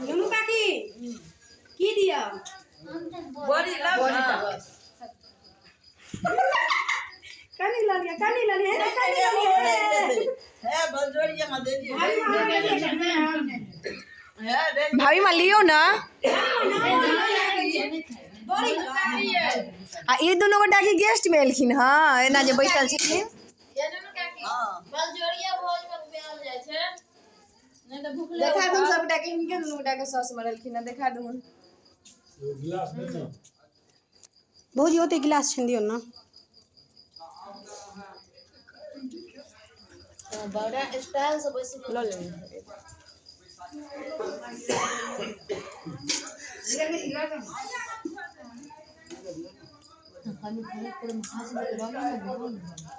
नुनू काकी की दिया? बड़ी लग कनी लऽ लिअ, कनी लऽ लिअ, कनी लऽ लिअ। है बलजोरिया में दे दिए। भाभी माँ लियो ना। आ ई दुनू गोटा की गेस्ट में एलखिन हँ, एना जे बैसल छथिन। देखा दून सबटा के, हिनके दुनू गोटा के सौस मरलखिन हँ, देखा दून। भौजी ओते गिलास छनि दियौ ना। बड़ा स्टाइल से बैस लऽ लेबै। खाली खाली पूरे हाथ में रही ना।